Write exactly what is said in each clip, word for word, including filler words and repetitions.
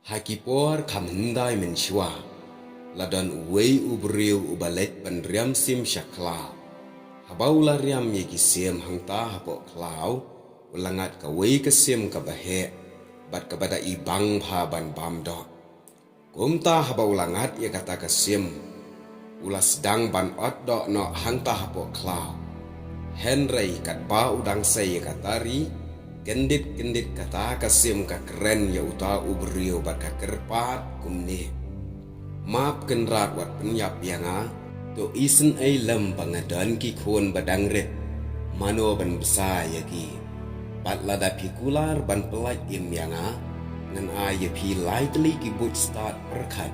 Ha ki por kham hyndai mynshuwa, la don uwei u briew uba leit ban riam sim sha khlaw. Haba u la riam ïa ki sim hangta hapoh khlaw, u la ngat kawei ka sim kaba heh, bad kaba da ibang bha ban bam doh. Kumta haba u la ngat ïa kata ka sim, u la sdang ban ot doh noh hangta hapoh khlaw. Hynrei katba u dang sei ïa kata ri, kyndit kyndit kata ka sim ka kren ïa uta u briew bad ka kyrpad kumne: Map Kynrad, wat pynïap ïa nga, to isynei lem ba nga don ki khun ba dang rit, mano ban bsa ïa ki? Bad lada phi kular ban pyllait im ïa nga, ngan ai ïa phi lai tylli ki buit stad pyrkhat,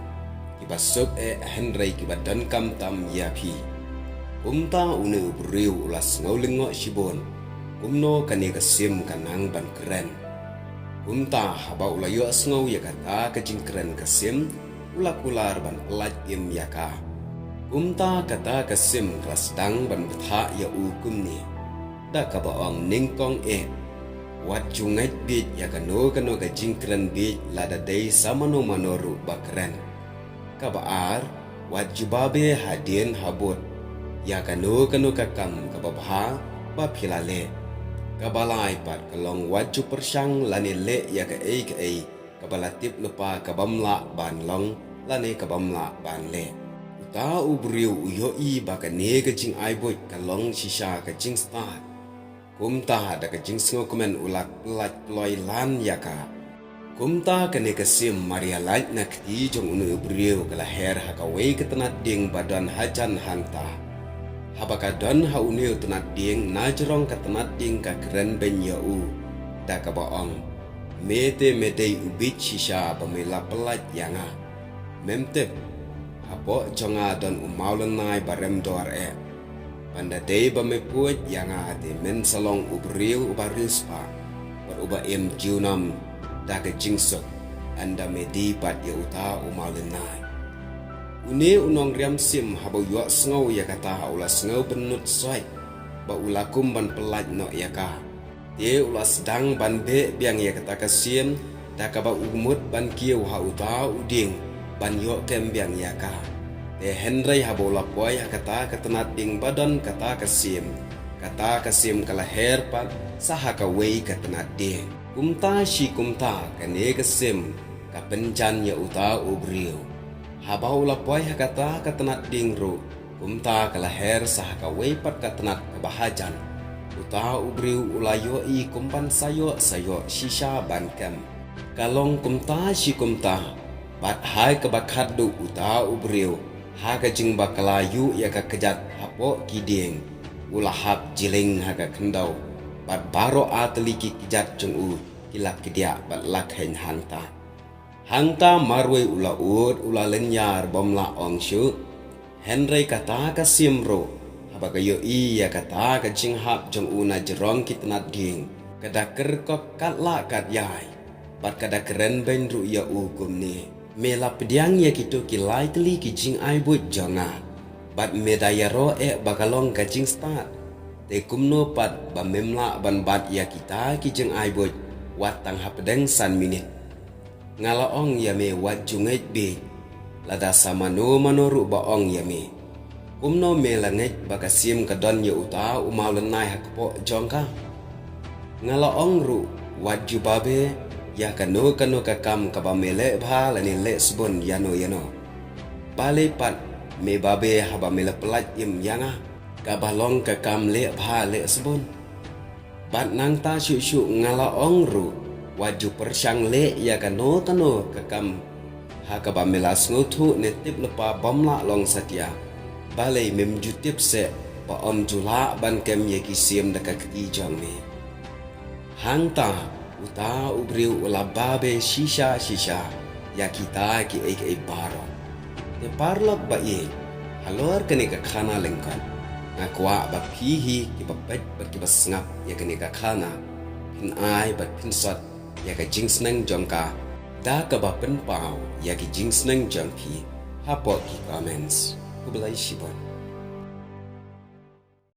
kiba suk eh hynrei kiba donkam tam ïa phi. Kumta une u briew u la sngew lyngngoh shibun kumno kane ka sim ka nang ban kren. Kumta haba u la ïohsngew ïa kata ka jingkren ka sim, u la kular ban pyllait im ïa ka. Kumta kata ka sim ka la sdang ban bthah ïa u kumne, da kaba ong nyngkong eh: Wat ju ngeit bieit ïa kano kano ka jingkren bieit lada dei sa mano mano ruh ba kren. Kaba ar, wat ju babe hadien habud ïa kano kano ka kam kaba bha ba phi la leh. Kaba lai pat ka long: Wat ju pyrshang lane leh ïa kaei kaei kaba la tip lypa kabym lah ban long lane kabym lah ban leh. Uta u briew u ïohi ba kane ka jingai buit ka long shisha ka jingstad. Kumta da ka jingsngewkmen u la pyllait pynloi lan ïa ka. Kumta kane ka sim mar ïa lait na kti jong une u briew ka la her ha kawei ka tnat dieng ba don hajan hangta. Haba ka don ha une u tnat dieng, na jrong ka tnat dieng ka kren beiñ ïa u, da kaba ong: Me te me dei u bieit shisha ba me la pyllait ïa nga. Mem tip, hapoh jong nga don u mawlynnai ba rem dor eh. Ban da dei ba me puid ïa nga te men sa long u briew uba riewspah bad uba im junom da ka jingsuk, ynda me die pat ïa uta u mawlynnai. Une u nongriam sim haba u ïohsngew ïa kata u la sngew bynnud soit, ba u la kum ban pyllait noh ïa ka. Te u la sdang ban beh biang ïa kata ka sim, da kaba u mut ban kiew ha uta u dieng ban ïoh kem biang ïa ka. Te hynrei haba u la poi ha kata ka tnat dieng ba don kata ka sim, kata ka sim ka la her pat sa ha kawei ka tnat dieng. Kumta shi kumta kane ka sim ka pynjan ïa uta u briew. Haba u la poi ha kata ka tnat dieng ruh, kumta ka la her sa ha kawei pat ka tnat kaba hajan. Uta u briew u la ïohi kum ban sa ïoh sa ïoh shisha ban kem. Ka long kumta shi kumta, bad ha kaba khatduh uta u briew, ha ka jingbakla ïuh ïa ka kjat hapoh ki dieng, u la hap jyllieñ ha ka khyndew, bad baroh ar tylli ki kjat jong u ki la kdiah bad la kheiñ hangta. Hangta marwei u la ud, u la lynñiar bym lah ong shuh. Hynrei kata ka sim ruh, haba ka ïohi ïa kata ka jinghap jong u na jrong ki tnat dieng, ka da kyrkop kat lah kat ïai, bad ka da kren beiñ ruh ïa u kumne: Me la pdiang ïa kito ki lai tylli ki jingai buit jong nga, bad me da ïaroh eh ba ka long ka jingstad. Te kumno pat ba mem lah ban bat ïa kita ki jingai buit wat tang hapdeng san minit? Nga la ong ïa me wat ju ngeit bieit, lada sa mano mano ruh ba ong ïa me. Kumno me la ngeit ba ka sim ka don ïa uta u mawlynnai ha kpoh jong ka? Nga la ong ruh, wat ju babe ïa kano kano ka kam kaba me leh bha lane leh sbun ïano ïano. Balei pat me babe haba me la pyllait im ïa nga, kaba long ka kam leh bha leh sbun? Bad nangta shuh shuh nga la ong ruh, wat ju pyrshang leh ïa kano kano ka kam ha kaba me la sngewthuh ne tip lypa bym lah long satia. Balei mem ju tip seh ba ym ju lah ban kem ïa ki sim da ka kti jong me? Hangta uta u briew u la babe shisha shisha ïa kita kiei kiei baroh. Te paralok ba ïeit, halor kane ka khana lyngkot, nga kwah ba phi hi kiba peit bad kiba sngap ïa kane ka khana, phin ai bad phin sot ïa ka jingsneng jong ka da kaba pynpaw ïa ki jingsneng jong phi hapoh ki comments. Khublei shibun.